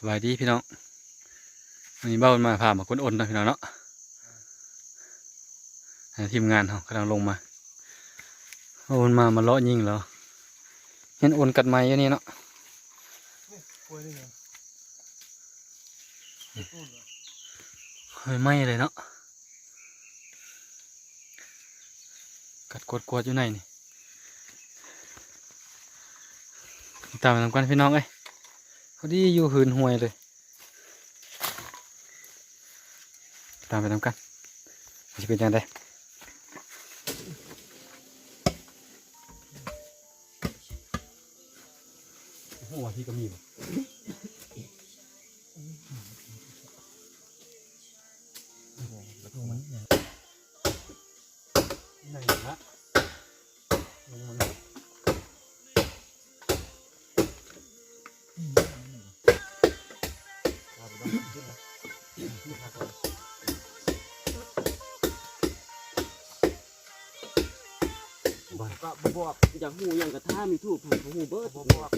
ສະບາຍດີພີ່ນ້ອງ ມື້ນີ້ບ່າວບຸນມາພາມາຄົ້ນອົນເນາະພີ່ນ້ອງເນາະ ໃຫ້ທີມງານເຮົາກຳລັງລົງມາ ບ່າວບຸນມາ ມາເລາະຍິງແລ້ວ ເຫັນອົນກັດໄມ້ຢູ່ນີ້ເນາະ ໂອ້ຍ ໄມ້ເລີຍເນາະ. ກັດກວດໆຢູ່ໃນນີ້ ຕາມໄປນຳກັນພີ່ນ້ອງເອີຍ ພໍດີຢູ່ເຮືອນຫ້ວຍເລີຍ ຕາມໄປນຳກັນ ຊິເປັນຈັ່ງໃດ. ໂອ້ ວ່າພີ່ກໍມີບໍ່ ໄດ້ລະ ກໍບໍ່ບອກ ຢາກຮູ້ຫຍັງກໍຖາມຢູທູບ ເຂົາຮູ້ເບິດ ບໍ່ບອກ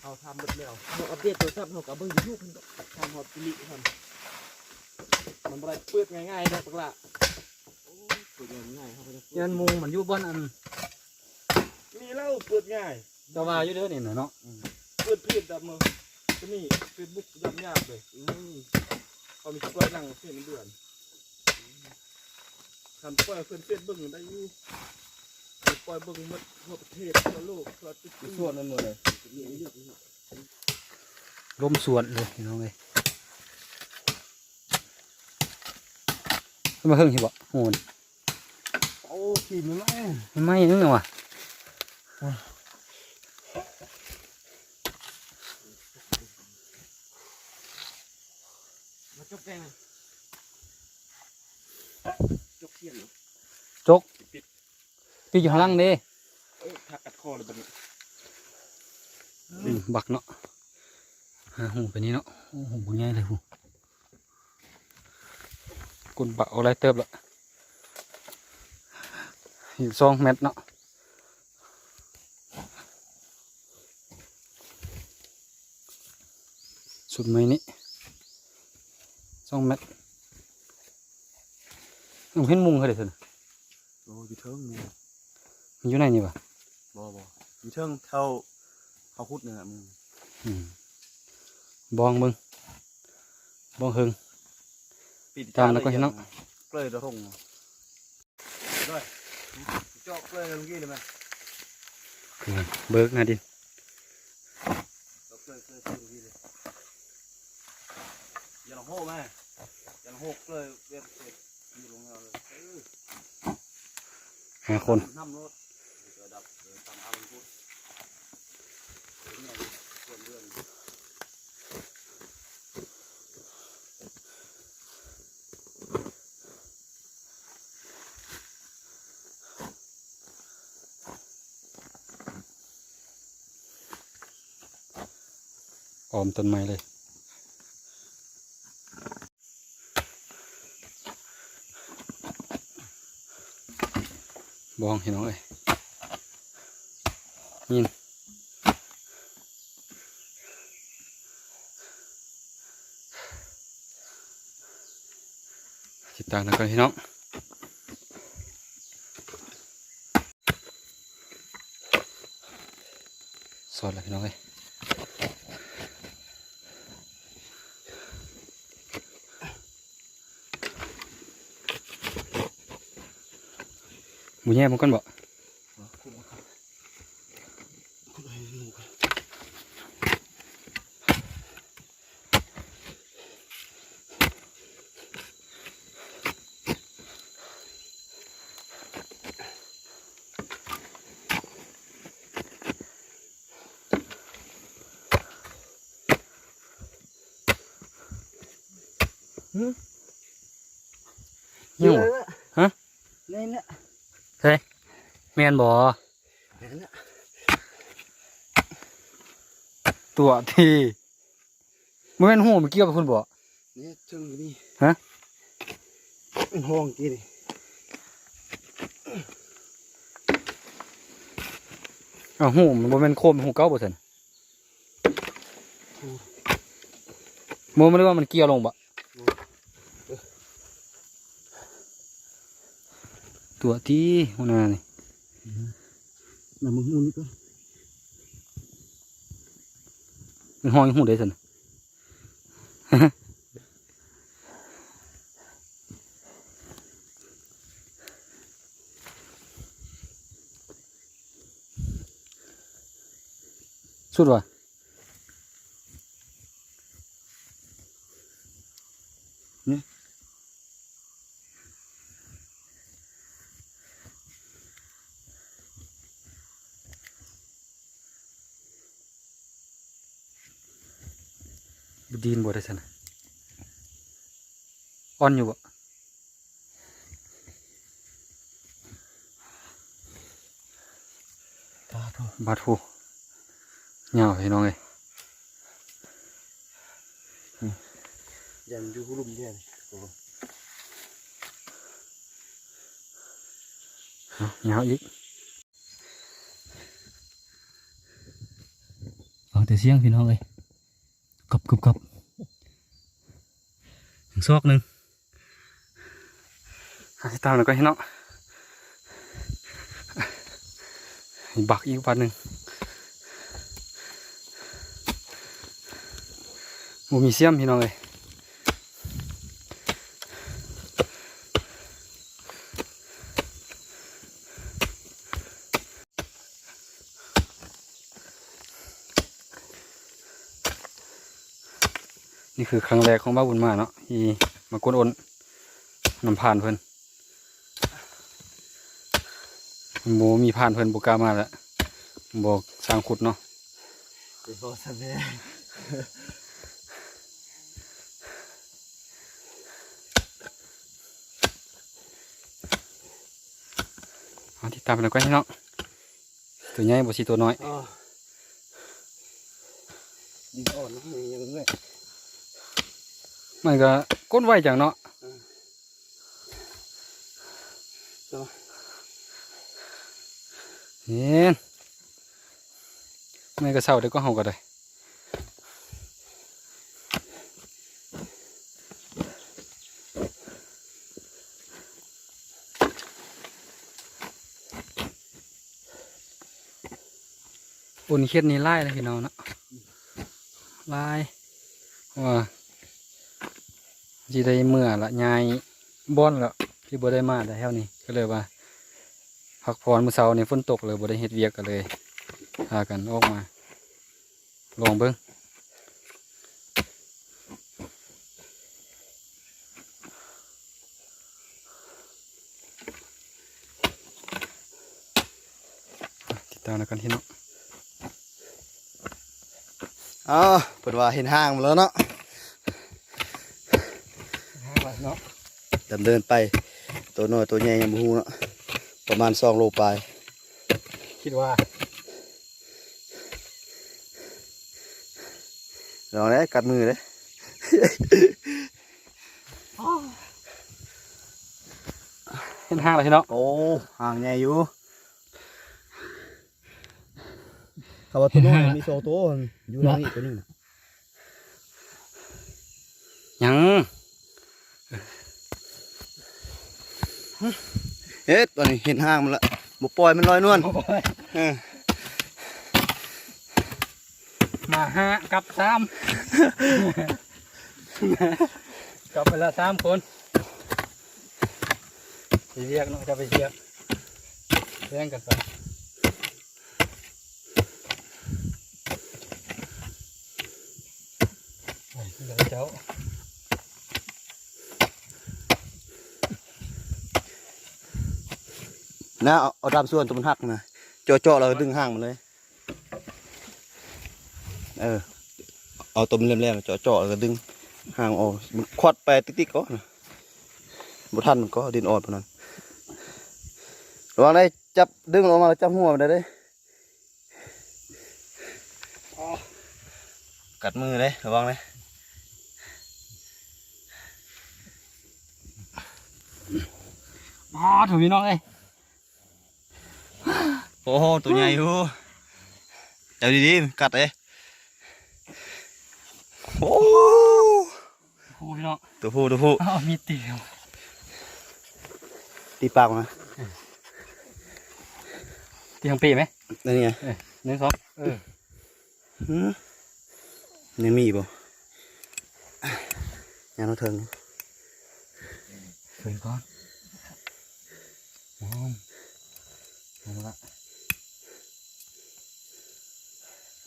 ເຮົາຖາມເບິດແລ້ວ ເຮົາອັບເດດໂທລະສັບ ເຮົາກໍເບິ່ງຢູທູບ ເພິ່ນກໍຖາມຮອດອີ່ຫຼີເພິ່ນ ມັນບໍ່ໄດ້ເປີດງ່າຍໆເດ້ບັກຫຼ້າ ໂອ້ຍ ເປີດງ່າຍໆ ເຮົາກໍຢາກເປີດ ຍ້ອນມຸງມັນຢູ່ບ່ອນອັນ ນີ້ລາວເປີດງ່າຍ ກໍວ່າຢູ່ເດີນີ້ນະເນາະ ອືມ ເປີດເພຈດຳ ຕົວນີ້ເຟສບຸກດຳຍາກເລີຍ ອືມ ເຂົາມີແຕ່ປ່ອຍນັ່ງເຟສເດືອນ ຄັນປ່ອຍເພິ່ນເຟສເບິ່ງໄດ້ຢູ່ ປ່ອຍເບິ່ງໝົດທົ່ວປະເທດ ທົ່ວໂລກ ທົ່ວຕິດ ຢູ່ສວນນັ້ນໝົດເລີຍ ລົມສວນເລີຍພີ່ນ້ອງເອີຍ ມາເຫິງຊິບໍ່ ໂຫ ໂອ້ ຂີ້ໄມ້ ໄມ້ ໄມ້ ໄມ້ຫຍັງຫວະ ມາຈົກແປ້ງ ຈົກຂຽນເນາະ ຈົກ ປິດ ປິດຢູ່ຂ້າງຫຼັງເດ້ ໂອ້ ຖ້າກັດຄໍແລ້ວບັດນີ້ ອືມ ບັກເນາະ ຫາຫູໄປນີ້ເນາະ ໂອ້ ຫູບັກໃຫຍ່ເລີຍພຸ້ນ ກົ້ນບັກອອກຫຼາຍເຕີບລະ ອີກສອງແມັດເນາະ ຊຸດໃໝ່ນີ້ ສອງແມັດ ເຫັນມຸງເຂົາເດ້ຊັ້ນ ໂອ້ ຢູ່ເທິງນີ້ ມັນຢູ່ໃນນີ້ຫວະ ບໍ່ ບໍ່ ຢູ່ເທິງແຖວເຂົາຂຸດນີ້ແຫຼະ ອືມ ບອງເບິ່ງ ບອງເຫິງ ຕາມແລ້ວກໍເຫັນເນາະ ເລີຍດອກ ເຈາະເລີຍເມື່ອກີ້ນີ້ແມ່ນ ເບີກໜ້າດິນ ເລີຍເລີຍເລີຍເລີຍ ຢ່າລະໂຫແມ່ ຢ່າລະໂຫເລີຍ ເວນເສດຢູ່ລົງເຮົາເລີຍ ເອີ ຫ້າຄົນ ນຳລົດ ເອີ ດັບ ເອີ ຕາມອາລົມພຸດ ເອີ ເຮືອນເຮືອນ ອ້ອມຕົ້ນໄມ້ເລີຍ ບອງພີ່ນ້ອງເອີຍ ຍິງ ຕິດຕາມນຳກັນພີ່ນ້ອງ ສອດແລ້ວພີ່ນ້ອງເອີຍ ບໍ່ແຍກມັນກ່ອນບໍ? ຫື? ຢູ່ ເອີ ຮະ? ນີ້ນະ ເຮີຍ ແມ່ນບໍ່? ແມ່ນນະ ຕົວະທີ ບໍ່ແມ່ນຫູມັນກ່ຽວໄປພຸ້ນບໍ່? ນີ້ເທິງນີ້ ຮະ? ມັນຫ້ອງກີ້ນີ້ ອ້າວ ຫູມັນບໍ່ແມ່ນໂຄມຫູເກົ່າບໍ່ຊັ້ນ? ຫູ ບໍ່ ມັນວ່າມັນກ່ຽວລົງບໍ່? ຕົວະຕິຫົວໜ້ານີ້ ນຳມັນຫູນີ້ກໍ ມັນຫ້ອຍຫູໄດ້ຊັ້ນນະ. ສຸດວ່າ ນີ້ ບໍ່ດີນບໍ່ໄດ້ຊັ້ນນະ ອ່ອນຢູ່ບໍ່? ບາດໂທ ຍາວພີ່ນ້ອງເອີຍ ຢ້ານຢູ່ລຸ່ມແທ້ ເອົາ ຍາວອີກ. ຟັງແຕ່ສຽງພີ່ນ້ອງເອີຍ ກັບ ກັບ ກັບ ຍັງຊອກໜຶ່ງ ຕິດຕາມນຳກັນພີ່ນ້ອງ ບັກອີກບາດໜຶ່ງ ບໍ່ມີສ່ຽມພີ່ນ້ອງເອີຍ. ນີ້ຄືຄັ້ງແລກຂອງບ່າວບຸນມາເນາະ ທີ່ມາກົດອົນນຳພານເພິ່ນ ບໍ່ມີພານເພິ່ນບໍ່ກ້າມາແລ້ວ ບໍ່ຊ່າງຂຸດເນາະ ໄປພໍສະແບ. ເອົາ ຕິດຕາມໄປນຳກັນພີ່ນ້ອງ ໂຕໃຫຍ່ບໍ່ຊິໂຕນ້ອຍ ອໍ ດິນອ່ອນເນາະ ຍັງເມື່ອຍ ມັນກໍກົ້ນໄວຈັງເນາະ ເອີ ເຫັນ ມັນກໍເຊົາໄດ້ ກໍເຮົາກໍໄດ້. ໂອນເຂດນີ້ຫຼາຍເນາະພີ່ນ້ອງເນາະ ຫຼາຍ ເພາະວ່າຊິໄດ້ເມືອລະ ຍ້າຍບ່ອນລະ ທີ່ບໍ່ໄດ້ມາແຖວນີ້ ກໍເລີຍວ່າພັກຜ່ອນ ມື້ເຊົ້ານີ້ຝົນຕົກ ເລີຍບໍ່ໄດ້ເຮັດວຽກ ກໍເລີຍພາກັນອອກມາ ລອງເບິ່ງ ຕິດຕາມນຳກັນພີ່ນ້ອງ. ອ້າວ ເພິ່ນວ່າເຫັນຮ່າງມັນແລ້ວເນາະ ເຫັນຮ່າງແລ້ວເນາະ ດຳເນີນໄປ ໂຕນ້ອຍໂຕໃຫຍ່ຍັງບໍ່ຮູ້ເນາະ ປະມານສອງໂລປາຍ ຄິດວ່າ ລອງເດ້ ກັດມືເດ້ ເຫັນຮ່າງແລ້ວພີ່ນ້ອງ ໂອ້ ຮ່າງໃຫຍ່ຢູ່ ເຂົາວ່າໂຕນ້ອຍມີສອງໂຕ ຢູ່ທາງນີ້ໂຕໜຶ່ງນະ ຍັງ ເຮັດ ຕອນນີ້ເຫັນຮ່າງມັນລະ ບໍ່ປ່ອຍມັນລອຍນວນ ບໍ່ປ່ອຍ ເອີ ມາຫ້າ ກັບສາມ ກັບໄປລະສາມຄົນ ໄປວຽກເນາະ ຈະໄປວຽກ ແບ່ງກັນໄປ. ໄປເດີເຈົ້າ ນະ ເອົາ ເອົາດາມສ່ວນຕົວມັນຫັກນະ ເຈາະໆ ແລ້ວດຶງຫາງມັນເລີຍ ເອີ ເອົາຕົວມັນແຫຼມໆ ເຈາະໆ ແລ້ວກໍດຶງຫາງອອກ ມັນຂວັດໄປຕິກໆ ກໍນະ ບໍ່ທັນມັນກໍ ດິນອ່ອນປານນັ້ນ ລະວັງໄດ້ ຈັບ ດຶງອອກມາແລ້ວຈັບຫົວມັນໄດ້ເດ້. ກັດມືເດ້ ລະວັງເດ້ ອ້າ ໂຖ ພີ່ນ້ອງເອີຍ ໂອ້ໂຫ ໂຕໃຫຍ່ຢູ່ ເຈົ້າດີໆ ກັດເດ້ ໂອ້ ຜູ້ພີ່ນ້ອງ ຕົວຜູ້ ຕົວຜູ້ ອ້າວ ມີຕີ ຕີປາກມາ ຕີທາງປີແມະ ນີ້ໄງ ເອີ ໜຶ່ງ ສອງ ເອີ ຫື ຍັງມີອີກບໍ່? ຍັງເທິງ ເຖິງກ່ອນ ໂອ້ ເອົາລະ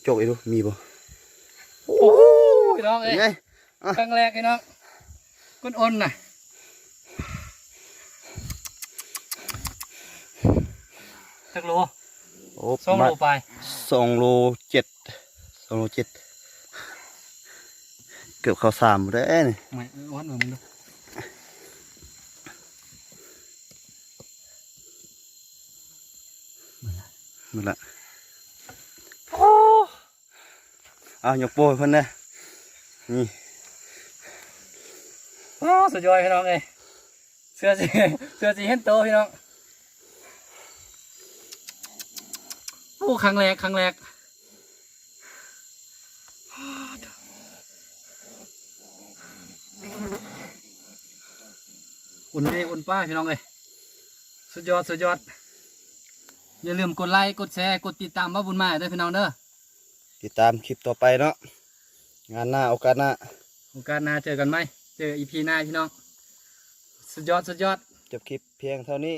ໂຈກອີກດູ ມີບໍ່? ໂອ້ ພີ່ນ້ອງເອີຍ ເປັນໄງ? ອ່ະ ຄັ້ງແລກພີ່ນ້ອງ ກົ້ນອ່ອນນະ ຈັກໂລ? ໂອ້ ສອງໂລປາຍ ສອງໂລເຈັດ ສອງໂລເຈັດ ເກືອບເຂົ້າສາມແລ້ວນີ້ ໄໝ້ ເອີ ວັດເບິ່ງເບິ່ງດູ ໝົດລະ ໝົດລະ ໂອ້ ເອົາ ຍົກໂປ້ໃຫ້ເພິ່ນແດ່ ນີ້ ໂອ້ ສຸດຍອດພີ່ນ້ອງເອີຍ ເສື້ອຊິ ເສື້ອຊິເຫັນໂຕພີ່ນ້ອງ ໂອ້ ຄັ້ງແລກ ຄັ້ງແລກ ອຸ່ນແມ່ອຸ່ນປ້າພີ່ນ້ອງເອີຍ ສຸດຍອດ ສຸດຍອດ ຢ່າລືມກົດໄລ ກົດແຊ ກົດຕິດຕາມບ່າວບຸນມາເດີພີ່ນ້ອງເດີ ຕິດຕາມຄລິບຕໍ່ໄປເນາະ ງານໜ້າ ໂອກາດໜ້າ ໂອກາດໜ້າເຈີກັນໃໝ່ ເຈີອີພີໜ້າພີ່ນ້ອງ ສຸດຍອດ ສຸດຍອດ ຈົບຄລິບພຽງເທົ່ານີ້.